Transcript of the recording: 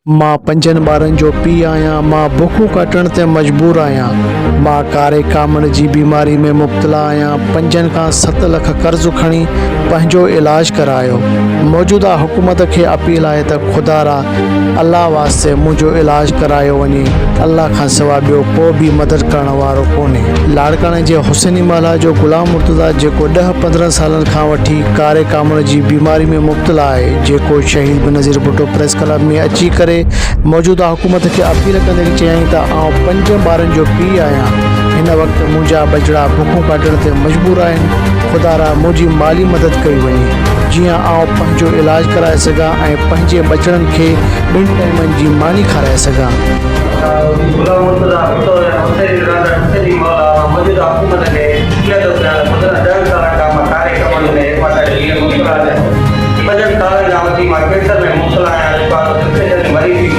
مان پنجن ٻارن جو پيء آهيان، مان بکون ڪاٽڻ تي مجبور آهيان، مان ڪاري ڪامڻ جي بيماري ۾ مبتلا آهيان، پنجن کان ست لک قرض کڻي پنهنجو علاج ڪرايو، موجوده حڪومت کي اپيل آهي ته خدارا الله واسطي منهنجو علاج ڪرايو وڃي، الله کان سواء ٻيو ڪو به مدد ڪرڻ وارو ڪونهي. لاڙڪاڻي جي حسيني محلا جو غلام مرتضيٰ جيڪو ڏهه پندرهن سالن کان وٺي ڪاري ڪامڻ جي بيماري ۾ مبتلا آهي، جيڪو شهيد بينظير ڀٽو پريس ڪلب ۾ اچي ڪري موجوده حڪومت کي اپيل ڪندي چيائين ته آئون پنجن ٻارن جو پيء آهيان، هن وقت منهنجا ٻچڙا بکون ڪاٽڻ تي مجبور آهن، خدارا منهنجي مالي مدد ڪئي وڃي، جيئن آئون پنهنجو علاج ڪرائي سگهان ۽ پنهنجي ٻچڙن کي ٻن ٽائيمن جي ماني کارائي سگهان. غلام مرتضيٰ ڀٽو ۽ حسيني رهندڙ حسيني مولا مان موجوده حڪومت کي اپيل ٿو ڪيان ته گذريل ڏهن سالن کان مان ڪاري ڪمن ۾ هيپاٽائٽس بي ۾ مبتلا آهيان. پنجن سالن کان وٺي مان ڪينسر ۾ مبتلا آهيان جيڪو آء ڊپريشن جو مريض ٿي.